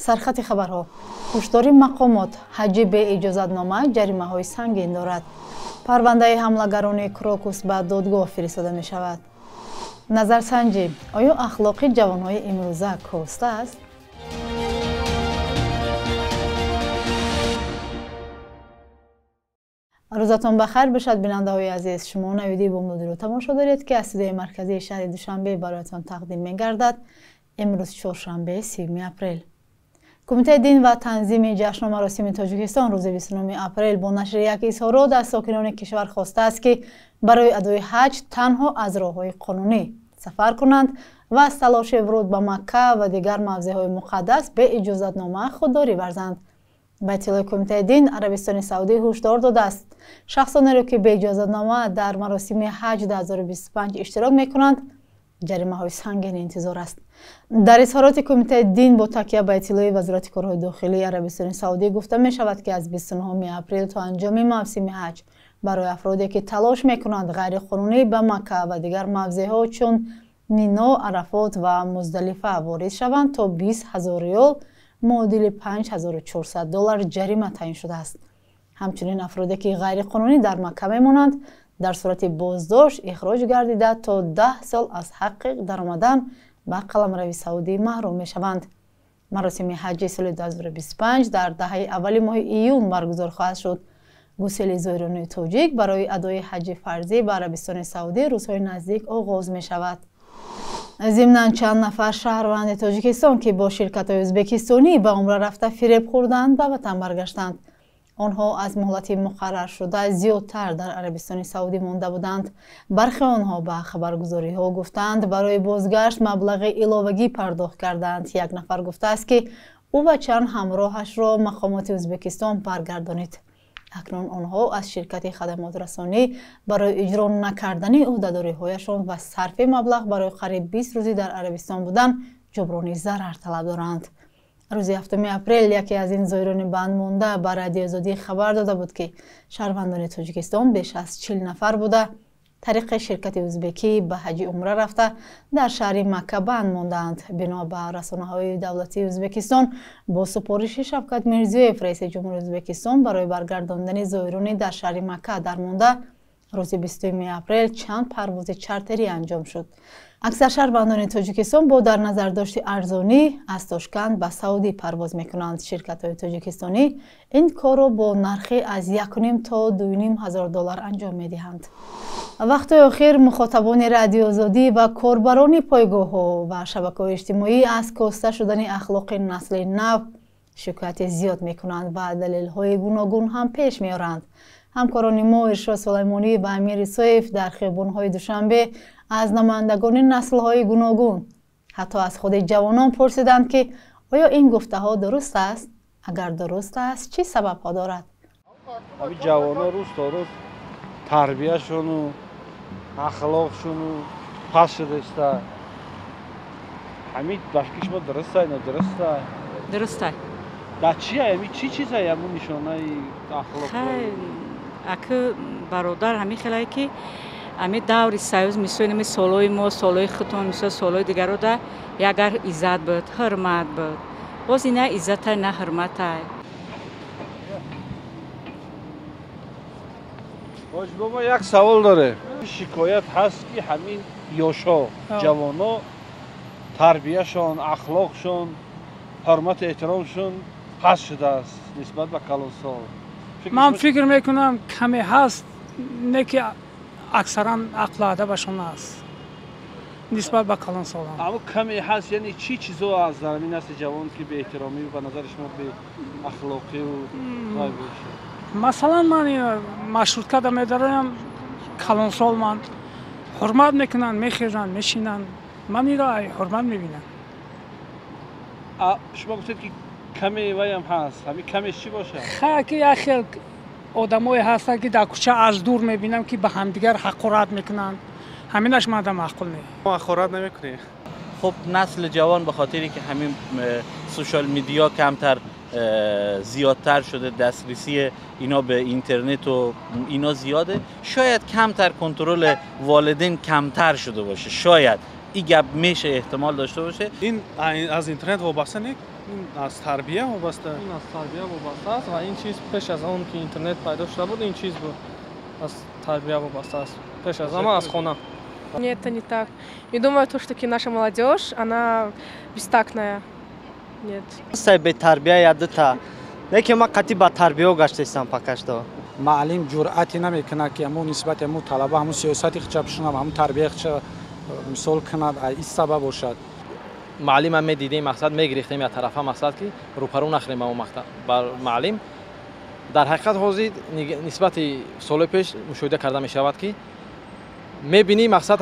Сархати хабарҳо. Ҳушдори мақомот: ҳаҷи беиҷозатнома ҷаримаҳои сангин дорад. Парвандаи ҳамлагарони Крокус ба додгоҳ фиристода мешавад. Назарсанҷӣ: оё ахлоқи ҷавонҳои имрӯза коста аст? Рӯзатон ба хайр бошад, бинандаҳои азиз. Шумо навиди бомдодиро тамошо доред, ки аз студияи марказии шаҳри Душанбе бароятон тақдим мегардад. Имрӯз чоршанбе, 30 апрел. Кумитаи дин ва танзими ҷашну маросими Тоҷикистон рӯзи 29 апрел бо нашри як изҳорот аз сокинони кишвар хостааст, ки барои адои ҳаҷ танҳо аз роҳҳои қонунӣ сафар кунанд ва аз талоши вуруд ба Макка ва дигар мавзеъҳои муқаддас бе иҷозатнома худдорӣ варзанд. Ба иттилои Кумитаи дин, Арабистони Саудӣ ҳушдор додааст, шахсонеро, ки бе иҷозатнома дар маросими ҳаҷ 2025 иштирок мекунанд, ҷаримаҳои сангин интизор аст. Дар изҳороти Кумитаи дин бо такя ба иттилои Вазорати корҳои дохилии Арабистони Саудӣ гуфта мешавад, ки аз 29 апрел то анҷоми мавсими ҳаҷ барои афроде, ки талош мекунанд ғайриқонунӣ ба Макка ва дигар мавзеъҳо чун Мино, Арафот ва Муздалифа ворид шаванд, то 20 ҳазор риёл муодили 5400 доллар ҷарима таъин шудааст. Ҳамчунин афроде, ки ғайриқонунӣ дар Макка мемонанд, дар сурати боздошт ихроҷ гардида то 10 сол аз ҳаққи даромадан ба қаламрави Саудӣ маҳрум мешаванд. Маросими ҳаҷи соли 2025 дар даҳаи аввали моҳи июн баргузор хоҳад шуд. Гусели зоирони тоҷик барои адои ҳаҷи фарзӣ ба Арабистони Саудӣ рӯзҳои наздик оғоз мешавад. Зимнан чанд нафар шаҳрванди Тоҷикистон, ки бо ширкатҳои ӯзбекистонӣ ба умра рафта фиреб хӯрданд, ба ватан баргаштанд. Онҳо аз муҳлати муқарраршуда зиёдтар дар Арабистони Саудӣ монда буданд. Бархе онҳо ба хабаргузориҳо гуфтанд, барои бозгашт маблағи иловагӣ пардохт карданд. Як нафар гуфтааст, ки ӯ ва чанд ҳамроҳашро мақомоти Ӯзбекистон баргардонид. Акнун онҳо аз ширкати хадамотрасонӣ барои иҷро накардани ӯҳдадориҳояшон ва сарфи маблағ барои қариб 20 рӯзӣ дар Арабистон будан ҷуброни зарар талаб доранд. Рӯзи 7 апрел яке аз ин зоирони банд монда ба Радиои Озодӣ хабар дода буд, ки шаҳрвандони Тоҷикистон беш аз 40 нафар буда, тариқи ширкати ӯзбекӣ ба ҳаҷи умра рафта дар шаҳри Макка банд мондаанд. Бино ба расонаҳои давлатии Ӯзбекистон бо супориши Шавкат Мирзиёев, раиси ҷумҳури Ӯзбекистон, барои баргардондани зоирони дар шаҳри Макка дармонда рӯзи 20 апрел чанд парвози чартерӣ анҷом шуд. Аксар шаҳрвандони Тоҷикистон бо дар назардошти арзонӣ аз Тошканд ба Саудӣ парвоз мекунанд. Ширкатҳои тоҷикистонӣ ин корро бо нархи аз 1,5 то 2,5 ҳазор доллар анҷом медиҳанд. Вақтҳои охир мухотабони Радиои Озодӣ ва корбарони пойгоҳҳо ва шабакаҳои иҷтимоӣ аз коста шудани ахлоқи насли нав шикояти зиёд мекунанд ва далелҳои гуногун ҳам пеш меоранд. Ҳамкорони мо Иршод Сулаймонӣ ва Амир Исоев дар хиёбонҳои Душанбе аз намояндагони наслҳои гуногун, ҳатто аз худи ҷавонон пурсиданд, ки оё ин гуфтаҳо дуруст аст? Агар дуруст аст, чӣ сабабҳо дорад? Ҳамин ҷавонон рӯз то рӯз тарбияшону ахлоқшону паст шудааст. Ҳамин ба фикри шумо дуруст ай, нодуруст ай? Дуруст ай. Дар чи ай? Ҳамин чӣ чиз ай ҳамун нишонаи ахлоқ? Аки бародар, ҳамин хелае ки ҳамин даври союз, мисол ҳамин солҳои мо, солҳои худтон, мисол солҳои дигаро да ягар иззат буд, ҳурмат буд. Боз ина иззатай, на ҳурматай. Ҳоҷ бобо, як савол дорем. Шикоят ҳаст, ки ҳамин ёшо, ҷавоно тарбияшон, ахлоқшон, ҳурмату эҳтиромшон паст шудааст нисбат ба калонсол. Ман фикр мекунам, каме ҳаст, не ки аксаран ақлу адабашон аст нисбат ба калонсолон. Аммо каме ҳаст, яъне чӣ чизо аст дар ҳамин насли ҷавон, ки беэҳтиромӣ ба назари шумо беахлоқию вай бошад? Масалан, ман маршруткада медароям, калонсол ман ҳурмат мекунанд, мехезанд, мешинанд. Ман инро ҳурмат мебинам. Шумо гуфтед, ки каме ваям ҳаст, ҳамин камеш чӣ бошад? Хай, ки як хел одамое ҳастанд, ки дар кӯча аз дур мебинам, ки ба ҳамдигар ҳақорат мекунанд. Ҳаминаш мада маъқул не. Мо ҳақорат намекунем. Хуб, насли ҷавон ба хотире ки ҳамин social media камтар зиёдтар шуда, дастрасии ино ба интернет ва ино зиёде, шояд камтар контрол волидин камтар шуда боше. Шояд ин гап меше эҳтимол дошта боше. Ин аз интернет вобаста не. Ин аз тарбия вобаста. Ин аз тарбия вобаста аст ва ин чиз пеш аз он ки интернет пайдо шуда буд, ин чиз буд. Аз тарбия вобаста аст. Пеш аз ҳама аз хона. Нет, это не так. Не думаю, то, что наша молодежь, она бестактная. Нет. Сай бетарбия ядта. Лекин ман қатъи ба тарбия гаштаистам пока что. Маълим ҷуръате намекунад, ки ҳамун нисбати ҳамун талаба, ҳамун сиёсати худша бишунав, ҳамун тарбияи худша мисол кунад, ин сабаб бошад. Маълимам медидем, мақсад мегирифтем як тарафа, мақсад ки рӯпарӯ нахӯрем ба маълим. Дар ҳақиқат ҳозир нисбати соли пеш мушоҳида карда мешавад, ки мебинӣ мақсад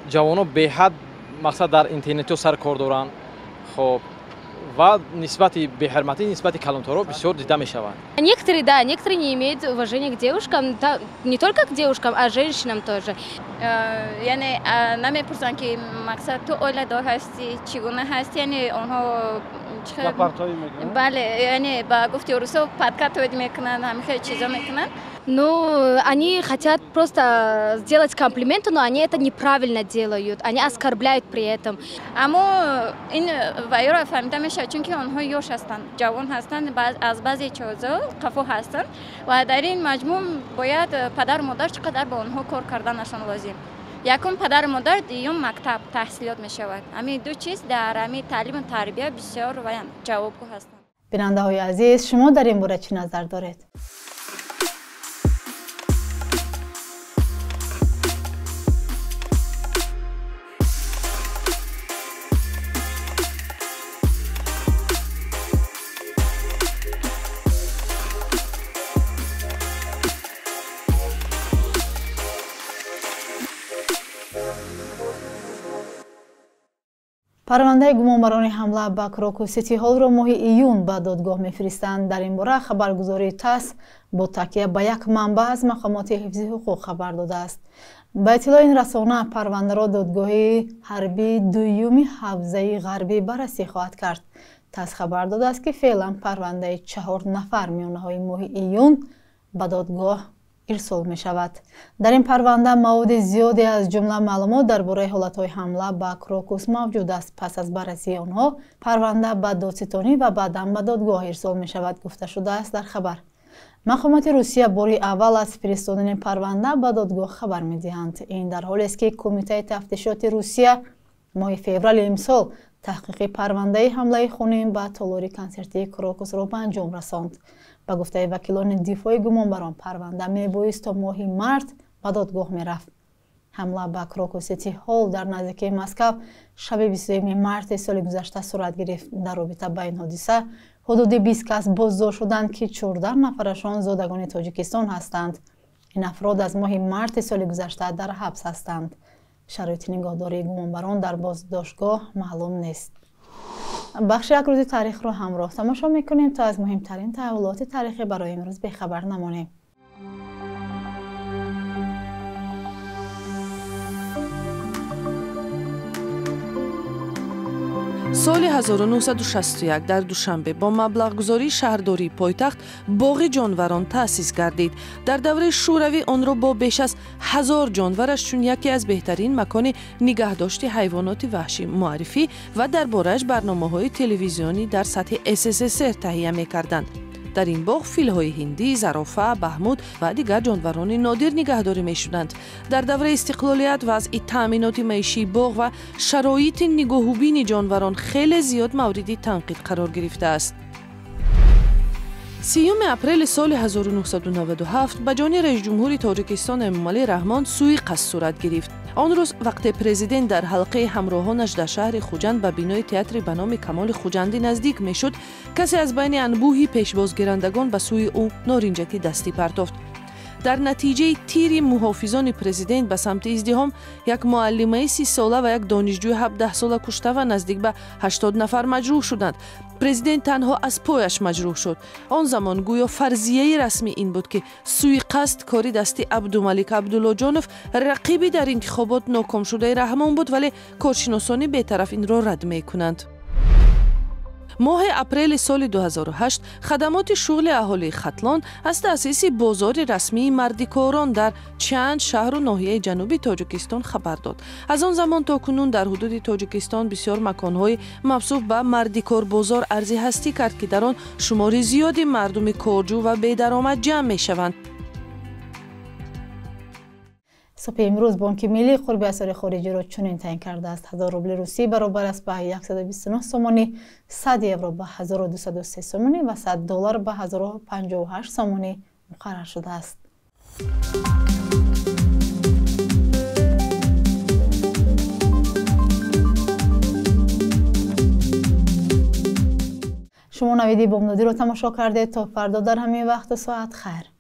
ҷавонон беҳад мақсад дар интернетҳо сар кор доранд. Хоб ва нисбати беҳурматӣ нисбати калонторо бисёр дида мешавад. Некоторые, да, некоторые не имеют уважения к девушкам, не только к девушкам, а женщинам тоже. Яъне намепурсанд, ки мақсад ту оиладор ҳастӣ, чӣ гуна ҳастӣ, яъне онҳо бале, яъне ба гуфти русо подкатывать мекунанд, ҳамин хел чизо мекунанд. Ну, они хотят просто сделать комплименты, но они это неправильно делают. Они оскорбляют при этом. Аммо ин вайро фаҳмида мешавад, чунки онҳо ёш ҳастанд, ҷавон ҳастанд, аз баъзе чизо қафо ҳастанд ва дар ин маҷмӯъ бояд падару модар чӣ қадар ба онҳо кор карданашон лозим. Якум падару модар, дуюм мактаб, таҳсилот мешавад. Ҳамин ду чиз дар ҳамин таълиму тарбия бисёр ҷавобгӯ ҳастанд. Бинандаҳои азиз, шумо дар ин бора чӣ назар доред? Парвандаи гумонбарони ҳамла ба Крокус Сити Ҳолро моҳи июн ба додгоҳ мефиристанд. Дар ин бора хабаргузории ТАСС бо такя ба як манбаъ аз мақомоти ҳифзи ҳуқуқ хабар додааст. Ба иттилои ин расона, парвандаро додгоҳи ҳарбии дуюми ҳавзаи ғарбӣ баррасӣ хоҳад кард. ТАСС хабар додааст, ки феълан парвандаи 4 нафар миёнаҳои моҳи июн ба додгоҳ ирсол мешавад. Дар ин парванда маводи зиёде аз ҷумла маълумот дар бораи ҳолатҳои ҳамла ба Крокус мавҷуд аст. Пас аз баррасии онҳо парванда ба додситонӣ ва баъдан ба додгоҳ ирсол мешавад, гуфта шудааст дар хабар. Мақомоти Русия бори аввал аз фиристодани парванда ба додгоҳ хабар медиҳанд. Ин дар ҳолест, ки Кумитаи тафтишоти Русия моҳи феврали имсол таҳқиқи парвандаи ҳамлаи хунин ба толори консертии Крокусро ба анҷом расонд. Ба гуфтаи вакилони дифои гумонбарон, парванда мебоист то моҳи март ба додгоҳ мерафт. Ҳамла ба Крокус Сити Ҳол дар наздикии Москав шаби 22 марти соли гузашта сурат гирифт. Дар робита ба ин ҳодиса ҳудуди 20 кас боздошт шуданд, ки 14 нафарашон зодагони Тоҷикистон ҳастанд. Ин афрод аз моҳи марти соли гузашта дар ҳабс ҳастанд. Шароити нигоҳдории гумонбарон дар боздоштгоҳ маълум нест. Бахши як рӯзи таърихро ҳамроҳ тамошо мекунем, то аз муҳимтарин таҳаввулоти таърихӣ барои имрӯз бехабар намонем. Соли 1961 дар Душанбе бо маблағгузории шаҳрдории пойтахт боғи ҷонварон таъсис гардид. Дар давраи Шӯравӣ онро бо беш аз 1000 ҷонвараш чун яке аз беҳтарин макони нигаҳдошти ҳайвоноти ваҳшӣ муаррифӣ ва дар борааш барномаҳои телевизионӣ дар сатҳи СССР таҳия мекарданд. Дар ин боғ филҳои ҳиндӣ, зарофа, баҳмуд ва дигар ҷонварони нодир нигаҳдорӣ мешуданд. Дар давраи истиқлолият вазъи таъминоти маишии боғ ва шароити нигоҳубини ҷонварон хеле зиёд мавриди танқид қарор гирифтааст. 30 апрели соли 1997 ба ҷони раисҷумҳури Тоҷикистон Эмомалӣ Раҳмон суиқасд сурат гирифт. Он рӯз вақте президент дар ҳалқаи ҳамроҳонаш дар шаҳри Хуҷанд ба бинои театри ба номи Камоли Хуҷандӣ наздик мешуд, касе аз байни анбӯҳи пешбозгирандагон ба сӯи ӯ норинҷаки дастӣ партофт. Дар натиҷаи тири муҳофизони президент ба самти издиҳом як муаллимаи 30-сола ва як донишҷӯи 17-сола кушта ва наздик ба 80 нафар маҷрӯҳ шуданд. Президент танҳо аз пояш маҷрӯҳ шуд. Он замон гӯё фарзияи расмӣ ин буд, ки суиқасд кори дасти Абдумалик Абдуллоҷонов, рақиби дар интихобот нокомшудаи Раҳмон буд, вале коршиносони бетараф инро рад мекунанд. Моҳи апрели соли 2008 хадамоти шуғли аҳолии Хатлон аз таъсиси бозори расмии мардикорон дар чанд шаҳру ноҳияи ҷануби Тоҷикистон хабар дод. Аз он замон то кунун дар ҳудуди Тоҷикистон бисёр маконҳои мавсуф ба мардикорбозор арзи ҳастӣ кард, ки дар он шумори зиёди мардуми корҷӯ ва бедаромад ҷамъ мешаванд. Субҳи имрӯз Бонки Миллӣ қурби асъори хориҷиро чунин таъин кардааст. 1000 рубли русӣ баробар аст ба 129 сомонӣ, 100 евро ба 1203 сомонӣ ва 100 доллар ба 1058 сомонӣ муқаррар шудааст. Шумо навиди бомдодиро тамошо кардед. То фардо дар ҳамин вақту соат хайр.